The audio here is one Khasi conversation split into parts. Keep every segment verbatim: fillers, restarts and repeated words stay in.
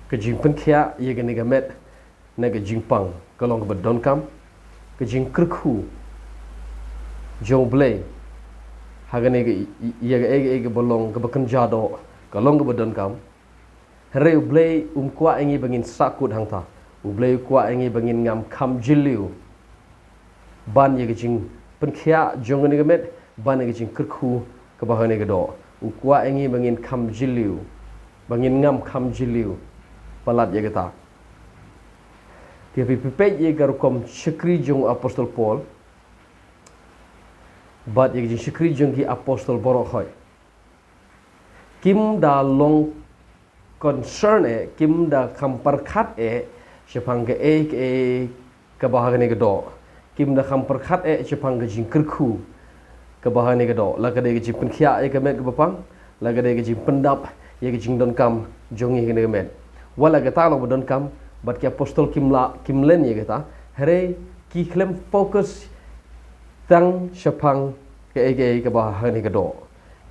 Ka jingpynkhiah ïa kane ka met na ka jingpang ka long kaba donkam. Ka jingkyrkhu jong U Blei ha kane ka i-, i-, ïa kaei kaei kaba long kaba kynja doh ka long kaba donkam. Hynrei U Blei um kwah ïa ngi ba ngin sahkut hangta. U Blei u kwah ïa ngi ba ngin ngam kham jylliew ban ïa ka jingpynkhiah jong kane ka met, ban ïa ka jingkyrkhu kaba ha kane ka doh. U kwah ïa ngi ba ngin kham jylliew, ba ngin ngam kham jylliew palat ïa kata. Te phi peit ïa ka rukom shakri jong u Apostol Paul bad ïa ka jingshakri jong ki apostol baroh khoit. Kim da long concern eh, kim da kham pyrkhat eh shaphang kaei kaei kaba ha kane ka doh. Kim da kham pyrkhat eh shaphang ka jingkyrkhu kaba ha kane ka doh. La ka dei ka jingpynkhiah ïa ka met kaba pang, la ka dei ka jingpyndap ïa ka jingdonkam jong ngi ha kane ka met. Wat la kata long ba donkam, bad ki apostol kim lah, kim len ïa kata. Hynrei ki khlem focus tang shaphang kaei kaei kaba ha kane ka doh.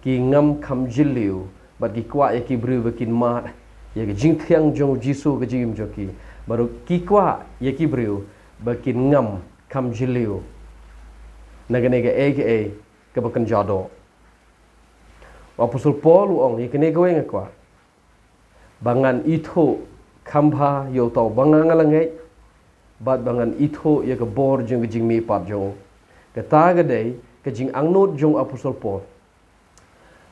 Ki ngam kham jylliew bad ki kwah ïa ki briew ba kin mad ïa ka jingthiang jong U Jisu ha ka jingim jong ki. Bad ruh ki kwah ïa ki briew ba kin ngam kham jylliew na kane kaei kaei kaba kynja doh. U Apostol Paul u ong, ïa kane kawei nga kwah, ba ngan ithuh kham bha ïa uta uba nga la ngeit, bad ba ngan ithuh ïa ka bor jong ka jingmihpat jong u. Kata ka dei ka jingangnud jong u Apostol Paul,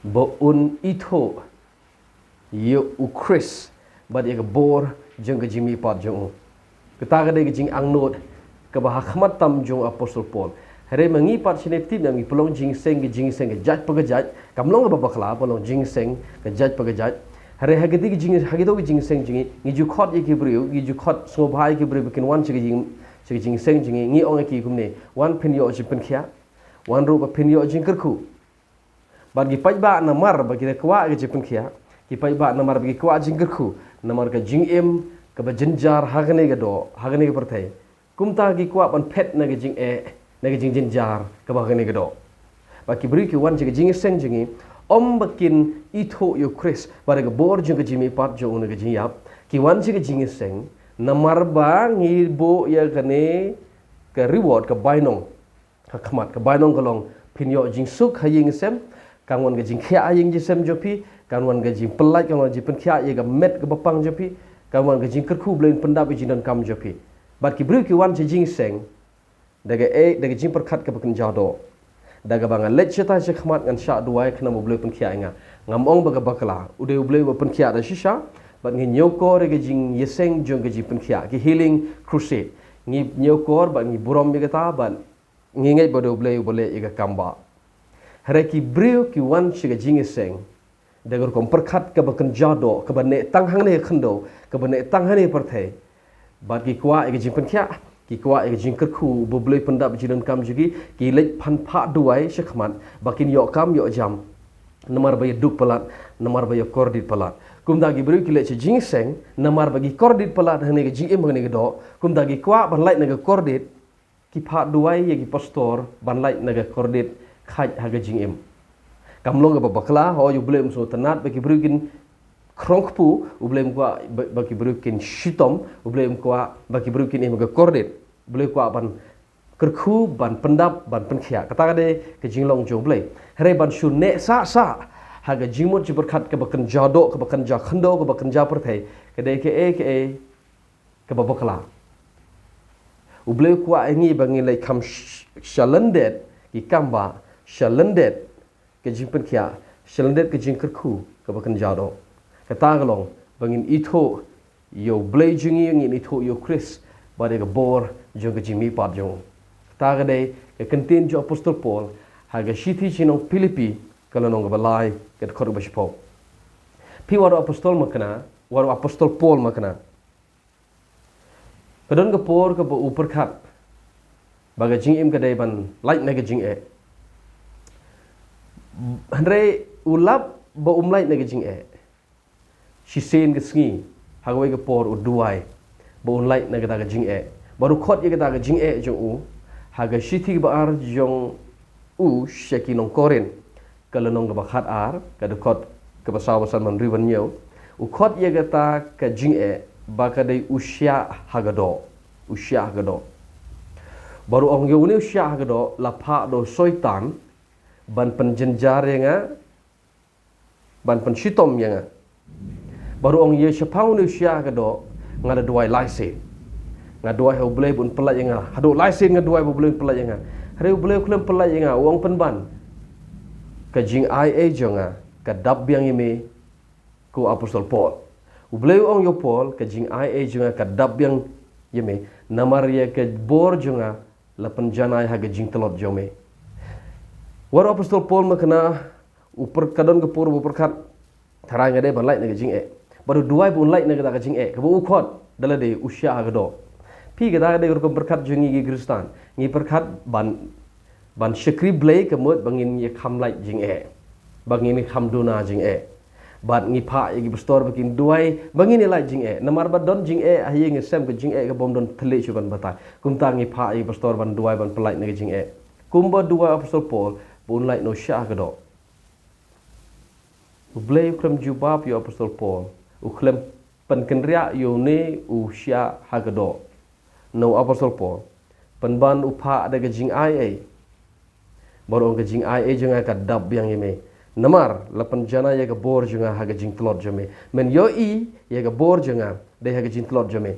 ba un ithuh ïa U Khrist bad ïa ka bor jong ka jingmihpat jong u. Kata ka dei ka jingangnud kaba ha khmat tam jong u Apostol Paul. Hynrei ma ngi pat shane phi tip, ngi pynlong jingïaseng, ka jingïaseng ka jait pa ka jait, kam long kaba bakla, pynlong jingïaseng ka jait pa ka jait. Hynrei ha kito ki jing, ha kito ki jingïaseng jong ngi, ngi ju khot ïa ki briew, ngi ju khot sngewbha ïa ki briew ba kin wan sha ka jing, sha ka jingïaseng jong ngi, ngi ong ïa ki kumne, wan phin ïoh jingpynkhiah, wan ruh ba phin ïoh jingkyrkhu. Bad ki paidbah namar ba ki da kwah ka jingpynkhiah, ki paidbah namar ba ki kwah jingkyrkhu, namar ka jingim kaba jynjar ha kane ka doh, ha kane ka pyrthei. Kumta ki kwah ban phet na ka jingeh, na ka jingjynjar kaba ha kane ka doh. Bad ki briew ki wan sha ka jingïaseng jong ngi, ym ba kin ithuh ïa U Khrist bad ka bor jong ka jingmihpat jong u na ka jingïap. Ki wan sha ka jingïaseng namar ba ngi buh ïa kane ka reward, ka bainong ha khmat. Ka bainong ka long phin ïoh jingsuk ha ïing sem, kan wan ka jingkhiah ha ïing sem jong phi, kan wan ka jingpyllait, kan wan ka jingpynkhiah ïa ka met kaba pang jong phi, kan wan ka jingkyrkhu, U Blei un pyndap ïa ka jingdonkam jong phi. Bad ki briew ki wan sha jingïaseng da kaei, da ka jingpyrkhat kaba kynja doh, da kaba ngan leit shatai sha khmat, ngan shah duwai khnang ba U Blei un pynkhiah ïa nga. Ngam ong ba ka bakla, u dei U Blei uba pynkhiah da shisha. Bad ngi ñiewkor ïa ka jingïaseng jong ka jingpynkhiah, ki healing crusade. Ngi ñiewkor bad ngi burom ïa kata, bad ngi ngeit ba u dei U Blei uba leh ïa ka kam ba. Hynrei ki briew ki wan sha ka jingïaseng da ka rukom pyrkhat kaba kynja doh, kaba neh tang hangne ha khyndew, kaba neh tang hangne ha pyrthei. Bad ki kwah ïa ka jingpynkhiah, ki kwah ïa ka jingkyrkhu, ba U Blei un pyndap ïa ka jingdonkam jong ki, ki leit phan phah duwai sha khmat ba kin ïoh kam ïoh jam, namar ba ïa duk palat, namar ba ïa kordit palat. Kumta ki briew ki leit sha jingïaseng namar ba ki kordit palat hangne ha ka jingim, hangne ha ka doh. Kumta ki kwah ban lait na ka kordit, ki phah duwai ïa ki pastor ban lait na ka kordit khait ha ka jingim. Kam long kaba bakla, hooid, U Blei um sngewtynnad ba ki briew kin khrong kpu, U Blei um kwah ba, ba ki briew kin shitom, U Blei um kwah ba ki briew kin im ha ka kordit. U Blei u kwah ban kyrkhu, ban pyndap, ban pynkhiah. Kata ka dei ka jinglong jong U Blei. Hynrei ban shu neh sah sah ha ka jingmut jingpyrkhat kaba kynja doh, kaba kynja khyndew, kaba kynja pyrthei, ka dei kaei kaei kaba bakla. U Blei u kwah ïa ngi ba ngin leit kham sh-, sha lyndet ki kam ba, sha lyndet ka jingpynkhiah, sha lyndet ka jingkyrkhu kaba kynja doh. Kata ka long ba ngin ithuh ïa U Blei jong ngi, ngin ithuh ïa U Khrist bad ïa ka bor jong ka jingmihpat jong u. Kata ka dei ka kyntien jong u Apostol Paul ha ka shithi sha ki nong Philippi, ka lynnong kaba lai, ka dkhot kaba shiphew. Phi, wat u Apostol Makna, wat u Apostol Paul Makna, ka don ka por kaba u pyrkhat ba ka jingim ka dei ban lait na ka jingeh. Hynrei u lap ba um lait na ka jingeh. Shisien ka sngi, ha kawei ka por u duwai ba un lait na kata ka jingeh. Bad u khot ïa kata ka jingeh jong u ha ka shithi kaba ar jong u sha ki nong Korinth, ka lynnong kaba khat ar, ka dkhot kaba saw, ba san, ban hynriew, ban hynñiew. U khot ïa kata ka jingeh ba ka dei u shiah ha ka doh. U shiah ha ka doh. Bad u ong ïa une u shiah ha ka doh la phah da u Soitan ban pynjynjar ïa nga, ban pynshitom ïa nga. Bad u ong ïa shaphang une u shiah ha ka doh nga la duwai lai sien. Nga duwai ha U Blei ba un pynlait ïa nga. Haduh lai sien nga duwai ba U Blei un pynlait ïa nga. Hynrei U Blei u khlem pynlait ïa nga, u ong pynban, ka jingai ei jong nga ka dap biang ïa me, ka u Apostol Paul. U Blei u ong ïa u Paul, ka jingai ei jong nga ka dap biang ïa me, namar ïa ka bor jong nga la pynjanai ha ka jingtlot jong me. Wat u Apostol Paul mynta u pyrkhat, don ka por ba u pyrkhat, tharai nga dei ban lait na ka jingeh. Bad u duwai ba un lait na kata ka jingeh kaba u khot da lade u shiah ha ka doh. Phi, kata ka dei ka rukom pyrkhat jong ngi ki Khristan. Ngi pyrkhat ban ban shakri Blei ka mut ba ngin ïa kham lait jingeh, ba ngin ïa kham duna jingeh. Bad ngi phah ïa ki pastor ba kin duwai ba ngin ïa lait jingeh. Namar ba don jingeh ha ïing ha sem, ka jingeh ka bym don thylliej shuh ban batai. Kumta ngi phah ïa ki pastor ban duwai ban pynlait na ka jingeh. Kumba duwai u Apostol Paul ba un lait na u shiah ha ka doh. U Blei u khlem jubab ïa u Apostol Paul. U khlem pynkynriah ïa une u shiah ha ka doh na u Apostol Paul. Pynban u phah da ka jingai ei. Bad u ong ka jingai ei jong nga ka dap biang ïa me, namar la pynjanai ïa ka bor jong nga ha ka jingtlot jong me. Men ïohi ïa ka bor jong nga dei ha ka jingtlot jong me.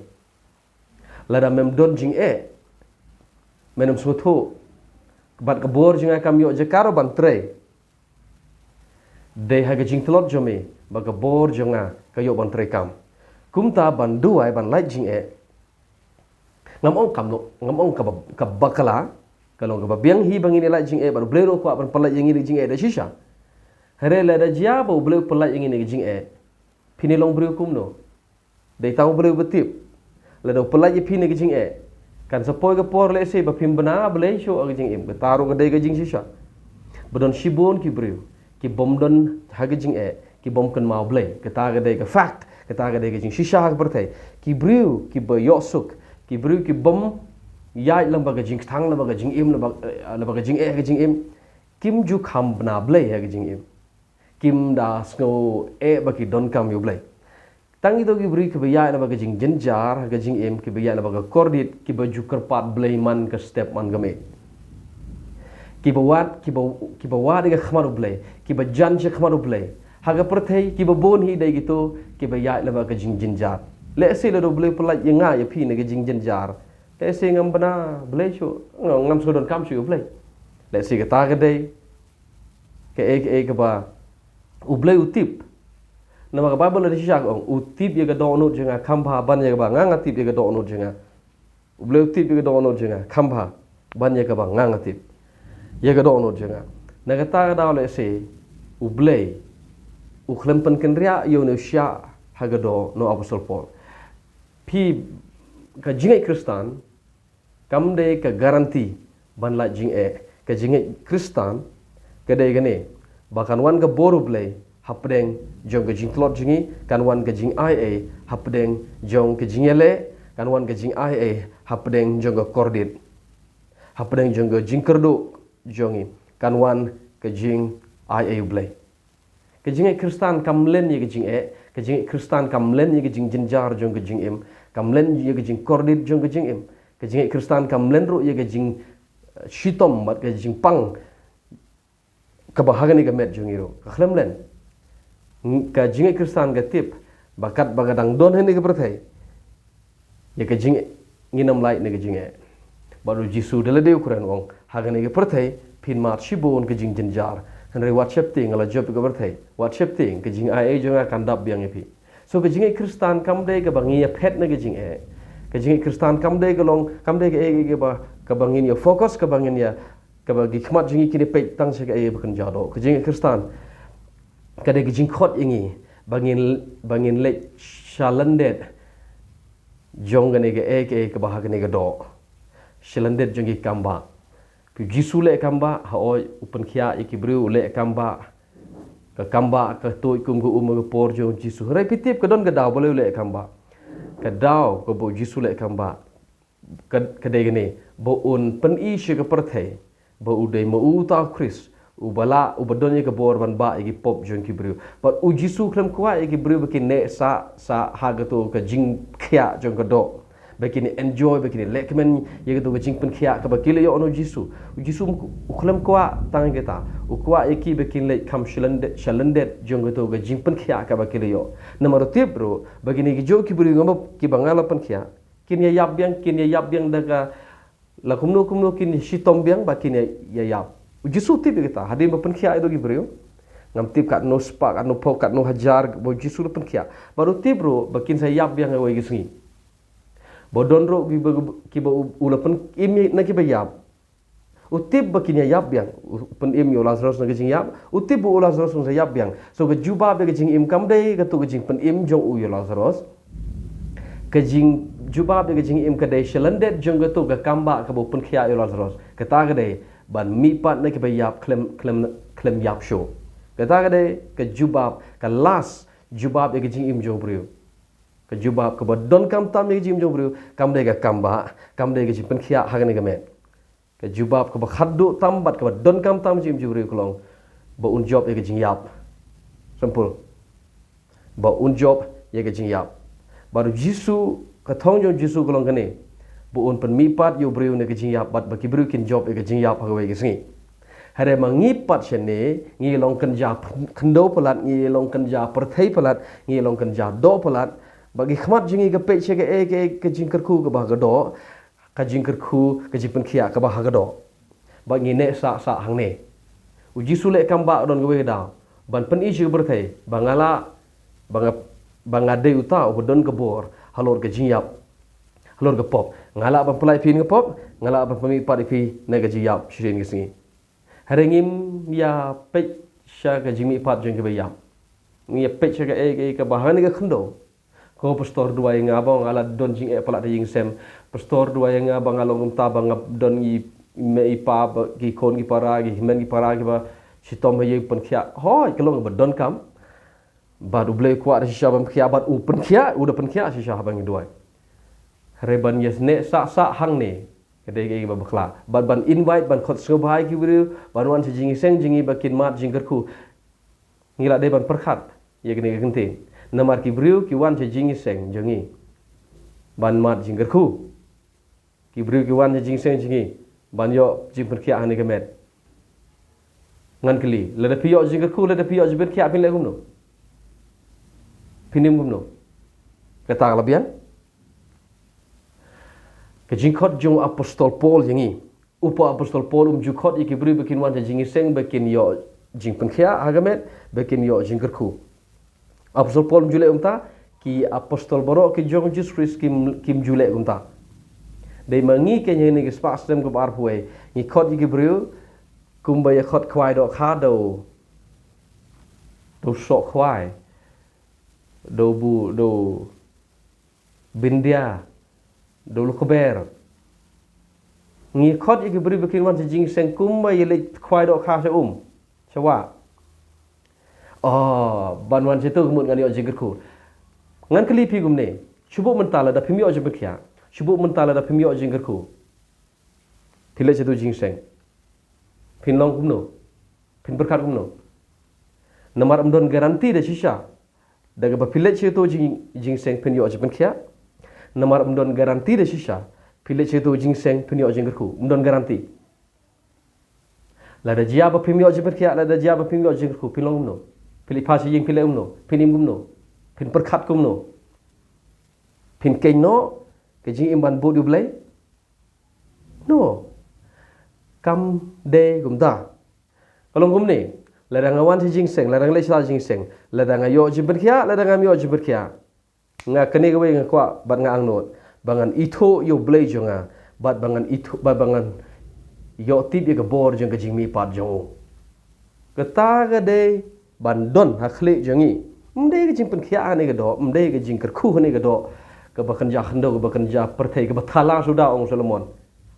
Lada mem don jingeh, men ym sngewthuh. Bad ka bor jong nga kam ïoh jaka ruh ban trei. Dei ha ka jingtlot jong me ba ka bor jong nga ka ïoh ban treikam. Kumta ban duwai ban lait jingeh, ngam ong kam, ngam ong kaba, kaba bakla, ka long kaba biang hi ba ngin ïa lait jingeh, bad U Blei ruh u kwah ban pynlait ïa ngi na ka jingeh da shisha. Hynrei lada jia ba U Blei u pynlait ïa ngi na ka jingeh, phin ïa long briew kumno? Dei tang U Blei uba tip. Lada u pynlait ïa phi na ka jingeh, kan sa poi ka por lehse ba phim bna Blei shuh ha ka jingim. Kata ruh ka dei ka jingshisha. Ba don shibun ki briew ki bym don ha ka jingeh, ki bym kynmaw Blei. Kata ka dei ka fact, kata ka dei ka jingshisha ha ka pyrthei. Ki briew kiba ïoh suk, ki briew ki bym ïaid lyngba ka jingkthang, lyngba ka jingim, lyngba, eh, lyngba ka jingeh ha ka jingim, kim ju kham bna Blei ha ka jingim. Kim da sngew eh ba ki donkam ïa U Blei. Tang ito ki briew kiba ïaid lyngba ka jingjynjar ha ka jingim, kiba ïaid lyngba ka kordit, kiba ju kyrpad Blei man ka step man ka miet. Kiba wad, kiba, kiba wad ïa ka khmat U Blei, kiba jan sha khmat U Blei ha ka pyrthei, kiba bun hi dei kito kiba ïaid lyngba ka jingjynjar. Lehse lada U Blei u pynlait ïa nga ïa phi na ka jingjynjar, lehse ngam bna Blei shuh, ngam, ngam sngewdonkam shuh ïa U Blei. Lehse kata ka dei kaei kaei kaba U Blei u tip. Namar ka Baibl la dei shisha ka ong, u tip ïa ka dohnud jong nga kham bha ban ïa kaba nga nga tip ïa ka dohnud jong nga. U Blei u tip ïa ka dohnud jong nga kham bha ban ïa kaba nga nga tip ïa ka dohnud jong nga. Na kata ka daw lehse U Blei u khlem pynkynriah ïa une u shiah ha ka doh na u Apostol Paul. Phi, ka jingngeit Khristan kam dei ka guarantee ban lait jingeh. Ka jingngeit Khristan ka dei kane, ba kan wan ka bor U Blei hapdeng jong ka jingtlot jong ngi, kan wan ka jingai ei hapdeng jong ka jingïaleh, kan wan ka jingai ei hapdeng jong ka kordit, hapdeng jong ka jingkyrduh jong ngi, kan wan ka jingai ei U Blei. Ka jingngeit Khristan kam len ïa ka jingeh, ka jingngeit Khristan kam len ïa ka jingjynjar jong ka jingim, kam len ïa ka jingkordit jong ka jingim. Ka jingngeit Khristan kam len ruh ïa ka jing, eh, shitom bad ka jingpang kaba ha kane ka met jong ngi ruh. Ka khlem len. Ng-, ka jingngeit Khristan ka tip ba katba ka dang don ha kane ka pyrthei, ïa ka jingeh, ngin ym lait na ka jingeh. Bad u Jisu da lade u kren, u ong, ha kane ka pyrthei phin mad shibun ka jingjynjar. Hynrei wat sheptieng, nga la jop ïa ka pyrthei. Wat sheptieng, ka jingai ei jong nga kan dap biang ïa phi. So ka jingngeit Khristan kam dei kaba ngi ïa phet na ka jingeh. Ka jingngeit Khristan kam dei ka long, kam dei kaei kaei kaba, kaba ngin ïa focus, kaba ngin ïa, kaba ki khmat jong ngi kin ïa peit tang sha kaei ba kynja doh. Ka jingngeit Khristan ka dei ka jingkhot ïa ngi ba ngin, ba ngin leit sha lyndet jong kane kaei kaei kaba ha kane ka doh. Sha lyndet jong ki kambah. Phi, u Jisu u leh kambah, hooid, u pynkhiah ïa ki briew, u leh kambah. Ka kambah ka tuid kum ka um ha ka por jong u Jisu. Hynrei phi tip, ka don ka daw balei u leh kambah. Ka daw kaba u Jisu u leh kambah ka, ka dei kane, ba un pyni sha ka pyrthei ba u dei ma u uta u Khrist, Uba lah, uba don ïa ka bor ban bah ïa ki pop jong ki briew. Bad u Jisu u khlem kwah ïa ki briew ba kin neh sah sah ha kato ka jingkhiah jong ka doh, ba kin enjoy, ba kin lehkmen ïa kato ka jingpynkhiah kaba ki la ïoh na u Jisu. U Jisu u khlem kwah tang ïa kata. U kwah ïa ki ba kin leit kham sha lyndet, sha lyndet jong kato ka jingpynkhiah kaba ki la ïoh. Namar u tip ruh ba kine ki juh ki briew kiba nga la pynkhiah, kin ïa ïap biang, kin ïa ïap biang da ka la kumno kumno, kin shitom biang ba kin ïa, ïa ïap. U Jisu u tip ïa kata, hadien ba pynkhiah ïa ki briew. Ngam tip katno spah, katno phew, katno hajar ba u Jisu u la pynkhiah. Bad u tip ruh ba kin sa ïap biang ha kawei ka sngi. Ba don ruh kiba, kiba u, u la pynim ïa na kiba ïap. U tip ba kin ïa ïap biang. U pynim ïa u Lazarus na ka jingïap. U tip ba u Lazarus un sa ïap biang. So ka jubab ïa ka jingim kam dei kato ka jingpynim jong u ïa u Lazarus. Ka jingjubab ïa ka jingim ka dei sha lyndet jong kato ka kambah kaba u pynkhiah ïa u Lazarus. Kata ka dei ban mihpat na kiba ïap khlem, khlem, khlem ïap shuh. Kata ka dei ka jubab, ka last jubab ïa ka jingim jong u briew. Ka jubab kaba donkam tam ïa ka jingim jong u briew kam dei ka kambah, kam dei ka jingpynkhiah ha kane ka met. Ka jubab kaba khatduh tam bad kaba donkam tam jong u briew ka long ba un jop ïa ka jingïap. Simple. Ba un jop ïa ka jingïap. Bad u Jisu, ka thong jong u Jisu ka long kane, ba un pynmihpat ïa u briew na ka jingïap bad ba ki briew kin jop ïa ka jingïap ha kawei ka sngi. Hynrei ma ngi pat shane, ngi long kynja khyndew palat, ngi long kynja pyrthei palat, ngi long kynja doh palat. Ba ki khmat jong ngi ka peit sha kaei kaei ka jingkyrkhu kaba ha ka doh, ka jingkyrkhu, ka jingpynkhiah kaba ha ka doh. Ba ngi neh sah sah hangne. U Jisu leh kam ba don kawei ka daw ban pyni sha ka pyrthei ba nga la, ba nga, ba nga dei uta uba don ka bor halor ka jingïap, halor ka pop. Nga la ban pyllait ïa phi na ka pop, nga la ban pynmihpat ïa phi na ka jingïap shisien ka sngi. Hynrei ngim ïa peit sha ka jingmihpat jong kiba ïap. Ngi ïa peit sha kaei kaei kaba ha kane ka khyndew. Ko pastor, duwai ïa nga ba nga la don jingeh palat ha ïing sem. Pastor, duwai ïa nga ba nga long kumta, ba nga don i mei i pa, ba ki khun ki para, ki hynmen ki para kiba shitom ha ïing, pynkhiah. Hooid, ka long kaba donkam. Bad U Blei u kwah da shisha ban pynkhiah, bad u pynkhiah, u da pynkhiah shisha haba ngi duwai. Hynrei ban ïa neh sah sah hangne ka dei kaei kaba bakla. Bad ban invite, ban khot sngewbha ïa ki briew ban wan sha jingïaseng jong ngi ba kin mad jingkyrkhu. Ngi la dei ban pyrkhat ïa kane ka kyntien. Namar ki briew ki wan sha jingïaseng jong ngi ban mad jingkyrkhu. Ki briew ki wan sha jingïaseng jong ngi ban ïoh jingpynkhiah ha kane ka met. Ngan kylli, lada phi ïoh jingkyrkhu, lada phi ïoh jingpynkhiah, phin leh kumno? Phin im kumno? Kata ka la biang. Ka jingkhot jong u Apostol Paul ïa ngi. U Apostol Paul um ju khot ïa ki briew ba kin wan sha jingïaseng ba kin ïoh jingpynkhiah ha ka met, ba kin ïoh jingkyrkhu. Apostol Paul um ju leh kumta, ki apostol baroh ki jong u Jisu Khrist kim, kim ju leh kumta. Dei ma ngi keiñ ha kane ka spah snem kaba arphew wei, ngi khot ïa ki briew kumba ïa khot khwai dohkha da u, da u soh khwai, da u bu, da u byndia, da u lukber. Ngi khot ïa ki briew ba kin wan sha jingïaseng kumba ïa leit khwai dohkha sha um, sha wah. Oh, ban wan shato ka mut ngan ïoh jingkyrkhu. Ngan kylli phi kumne, shu buh mynta lada phim ïoh jingpynkhiah, shu buh mynta lada phim ïoh jingkyrkhu, phi leit shato jingïaseng, phin long kumno? Phin pyrkhat kumno? Namar ym don guarantee da shisha da kaba phi leit shato jing, jingïaseng phin ïoh jingpynkhiah. Namar ym don guarantee da shisha phi leit shato jingïaseng phin ïoh jingkyrkhu. Ym don guarantee. Lada jia ba phim ïoh jingpynkhiah, lada jia ba phim ïoh jingkyrkhu, phin long kumno? Phi leit phai sha ïing, phi leh kumno? Phin im kumno? Phin pyrkhat kumno? Phin khein noh ka jingim ban bud ïa U Blei? No. Kam dei kumta. Ka long kumne, lada nga wan sha jingïaseng, lada nga leit sha jingïaseng, lada nga ïoh jingpynkhiah, lada ngam ïoh jingpynkhiah, nga kane kawei nga kwah bad nga angnud ba ngan ithuh ïa U Blei jong nga, bad ba ngan ithuh, bad ba ngan ïoh tip ïa ka bor jong ka jingmihpat jong u. Kata ka dei ban don ha khlieh jong ngi. Ym dei ka jingpynkhiah ha kane ka doh, ym dei ka jingkyrkhu ha kane ka doh, kaba kynja khyndew, kaba kynja pyrthei, kaba thala suda, ong Solomon.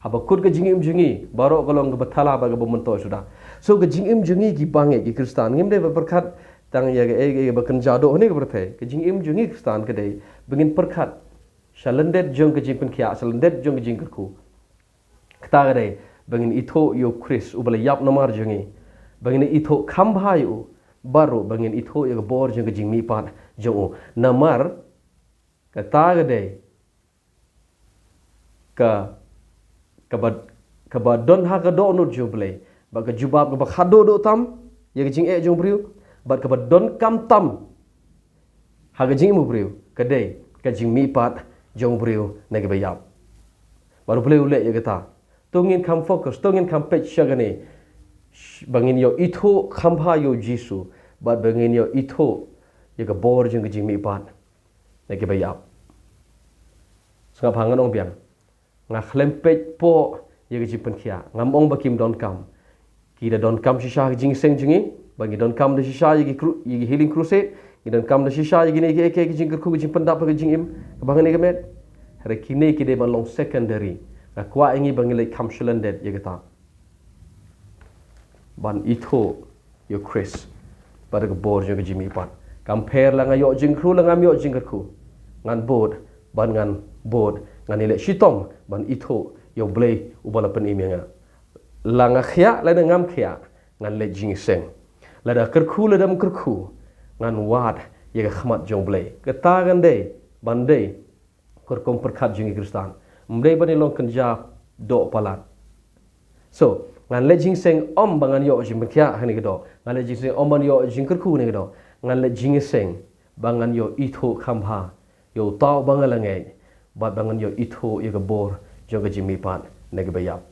Haba kut ka jingim jong ngi baroh ka long kaba thala bad kaba myntoi suda. So ka jingim jong ngi ki bangeit, ki Khristan, ngim dei ban pyrkhat tang ïa kaei kaei kaba kynja doh ha kane ka pyrthei. Ka jingim jong ngi Khristan ka dei ba ngin pyrkhat sha lyndet jong ka jingpynkhiah, sha lyndet jong ka jingkyrkhu. Kata ka dei ba ngin ithuh ïa U Khrist uba la ïap namar jong ngi. ba ngin ithuh kham bha ïa u, bad ruh ba ngin ithuh ïa ka bor jong ka jingmihpat jong u. Namar kata ka dei ka, kaba, kaba don ha ka dohnud jong U Blei, bad ka jubab kaba khatduh duh tam ïa ka jingeh jong u briew, bad kaba donkam tam ha ka jingim u briew ka dei ka jingmihpat jong u briew na kiba ïap. Bad U Blei u leh ïa kata. To ngin kham focus, to ngin kham peit sha kane, ba ngin ïoh ithuh kham bha ïa u Jisu, bad ba ngin ïoh ithuh ïa ka bor jong ka jingmihpat na kiba ïap. Sngap ha, ngan ong biang, nga khlem peit poh ïa ka jingpynkhiah. Ngam ong ba kim donkam. Ki da donkam shisha ha ka jingïaseng jong ngi, ba ngi donkam da shisha ïa ki cru-, ïa ki healing crusade, ngi donkam da shisha ïa kine kiei kiei ki jingkyrkhu, ki jingpyndap ha ka jingim kaba ha kane ka met. Hynrei kine ki dei ban long secondary. Nga kwah ïa ngi ba ngin leit kham shlyndet ïa kata, ban ithuh ïa u Khrist bad ka bor jong ka jingmihpat. Kam pher la nga ïoh jingkyrkhu la ngam ïoh jingkyrkhu, ngan bud bad ngan bud, ngan ïaleh shitom ban ithuh ïa U Blei uba la pynim ïa nga. La nga khiah lane ngam khiah, ngan leit jingïaseng. Lada kyrkhu lada ym kyrkhu, ngan wad ïa ka khmat jong U Blei. Kata kan dei ban dei ka rukom pyrkhat jong ngi Khristan. Ym dei ban ïa long kynja doh palat. So ngan leit jingïaseng ym ba ngan ïoh jingpynkhiah ha kane ka doh, ngan leit jingïaseng ym ban ïoh jingkyrkhu ha kane ka doh. Ngan leit jingïaseng ba ngan ïoh ithuh kham bha ïa uta uba nga la ngeit, bad ba ngan ïoh ithuh ïa ka bor jong ka jingmihpat na kiba ïap.